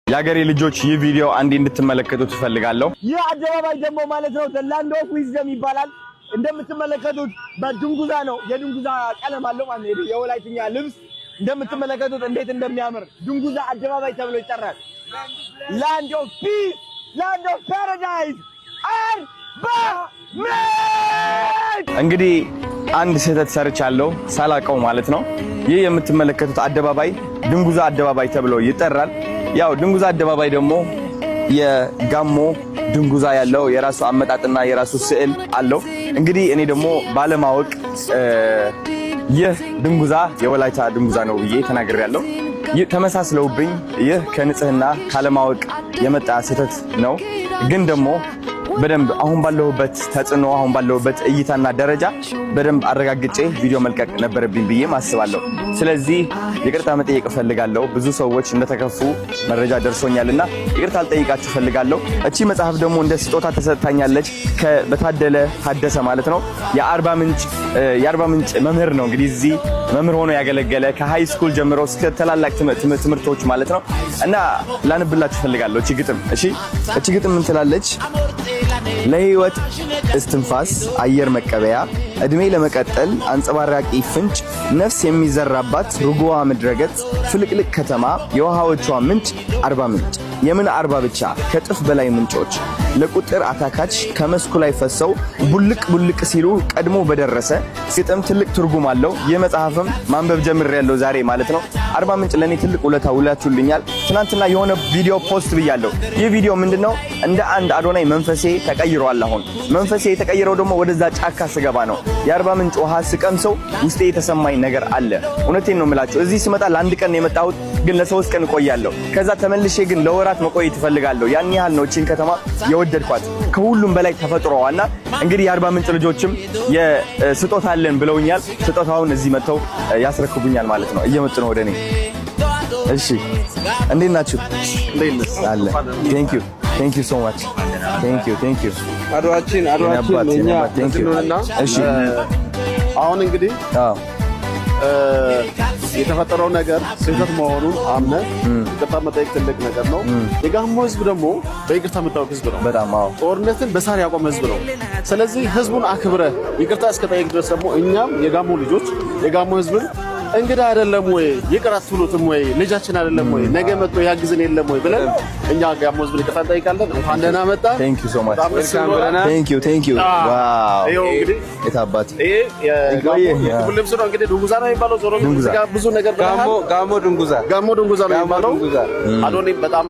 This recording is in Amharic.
የሀገሬ ልጆች፣ ይህ ቪዲዮ አንዴ እንድትመለከቱት እፈልጋለሁ። ይህ አደባባይ ደግሞ ማለት ነው the Land of Wisdom ይባላል። እንደምትመለከቱት በድንጉዛ ነው፣ የድንጉዛ ቀለም አለው ማለት ነው። የወላይትኛ ልብስ እንደምትመለከቱት እንዴት እንደሚያምር ድንጉዛ አደባባይ ተብሎ ይጠራል። Land of peace፣ land of paradise፣ አርባ ምንጭ። እንግዲህ አንድ ስህተት ሰርቻለሁ ሳላቀው ማለት ነው። ይህ የምትመለከቱት አደባባይ ድንጉዛ አደባባይ ተብሎ ይጠራል። ያው ድንጉዛ አደባባይ ደግሞ የጋሞ ድንጉዛ ያለው የራሱ አመጣጥና የራሱ ስዕል አለው። እንግዲህ እኔ ደግሞ ባለማወቅ ይህ ድንጉዛ የወላይታ ድንጉዛ ነው ብዬ ተናግሬያለሁ። ይህ ተመሳስለውብኝ፣ ይህ ከንጽህና ካለማወቅ የመጣ ስህተት ነው። ግን ደግሞ በደንብ አሁን ባለሁበት ተጽዕኖ፣ አሁን ባለሁበት እይታና ደረጃ በደንብ አረጋግጬ ቪዲዮ መልቀቅ ነበረብኝ ብዬ አስባለሁ። ስለዚህ ይቅርታ መጠየቅ እፈልጋለሁ። ብዙ ሰዎች እንደተከፉ መረጃ ደርሶኛልና ይቅርታ ልጠይቃችሁ እፈልጋለሁ። እቺ መጽሐፍ ደግሞ እንደ ስጦታ ተሰጥታኛለች በታደለ ታደሰ ማለት ነው። የአርባ ምንጭ መምህር ነው። እንግዲህ እዚህ መምህር ሆኖ ያገለገለ ከ high school ጀምሮ እስከ ታላላቅ ትምህርቶች ማለት ነው። እና ላንብላችሁ እፈልጋለሁ እቺ ግጥም። እሺ፣ እቺ ግጥም ምን ትላለች? ለህይወት እስትንፋስ አየር መቀበያ፣ እድሜ ለመቀጠል አንጸባራቂ ፍንጭ፣ ነፍስ የሚዘራባት ርጉዋ ምድረገጽ፣ ፍልቅልቅ ከተማ፣ የውሃዎቿ ምንጭ አርባ ምንጭ። የምን 40 ብቻ፣ ከእጥፍ በላይ ምንጮች ለቁጥር አታካች ከመስኩ ላይ ፈሰው ቡልቅ ቡልቅ ሲሉ ቀድሞ በደረሰ። ግጥም ትልቅ ትርጉም አለው። ይህ መጽሐፍም ማንበብ ጀምሬያለሁ ዛሬ ማለት ነው። አርባ ምንጭ ለእኔ ትልቅ ውለታ ውላችሁልኛል። ትናንትና የሆነ ቪዲዮ post ብያለሁ። ይህ ቪዲዮ ምንድነው? እንደ አንድ አዶናይ መንፈሴ ተቀይሯል። አሁን መንፈሴ የተቀየረው ደግሞ ወደዛ ጫካ ስገባ ነው። የአርባ ምንጭ ውሃ ስቀምሰው ውስጤ የተሰማኝ ነገር አለ። እውነቴን ነው የምላችሁ። እዚህ ስመጣ ለአንድ ቀን ነው የመጣሁት፣ ግን ለ3 ቀን እቆያለሁ። ከዛ ተመልሼ ግን ለወራት መቆየት እፈልጋለሁ። ያን ያህል ነው እቺን ከተማ የወደድኳት፣ ከሁሉም በላይ ተፈጥሮዋና። እንግዲህ የአርባ ምንጭ ልጆችም የስጦታ አለን ብለውኛል። ስጦታውን እዚህ መጥተው ያስረክቡኛል ማለት ነው። እየመጡ ነው ወደ እኔ። እሺ፣ እንዴት ናችሁ? አለ። Thank you, thank you so much, thank you, thank you። አድዋችን አድዋችን እኛ ነውና። እሺ። አሁን እንግዲህ የተፈጠረው ነገር ስህተት መሆኑን አምነህ ይቅርታ መጠየቅ ትልቅ ነገር ነው። የጋሞ ህዝብ ደግሞ በይቅርታ የሚታወቅ ህዝብ ነው። በጣም አዎ። ጦርነትን በሳር ያቆመ ህዝብ ነው። ስለዚህ ህዝቡን አክብረህ ይቅርታ እስከጠየቅ ድረስ ደግሞ እኛም የጋሞ ልጆች የጋሞ ህዝብን እንግዳ አይደለም ወይ፣ ይቅር አትሉትም ወይ፣ ልጃችን አይደለም ወይ፣ ነገ መጥቶ ያግዝን የለም ወይ ብለን እኛ ጋሞ ህዝብን ይቅርታ እንጠይቃለን። እንኳን ደህና መጣ። Thank you so much. በጣም ደስ ብሎናል። Thank you, thank you, wow። ይኸው እንግዲህ የታባት ይሄ የጋሞ የክቡር ልብስ ነው። እንግዲህ ድንጉዛ ነው የሚባለው። ዞሮ ድንጉዛ። እዚህ ጋር ብዙ ነገር ብለሃል። ጋሞ ድንጉዛ። ጋሞ ድንጉዛ ነው ጋሞ የሚባለው። ድንጉዛ። አዶኒ በጣም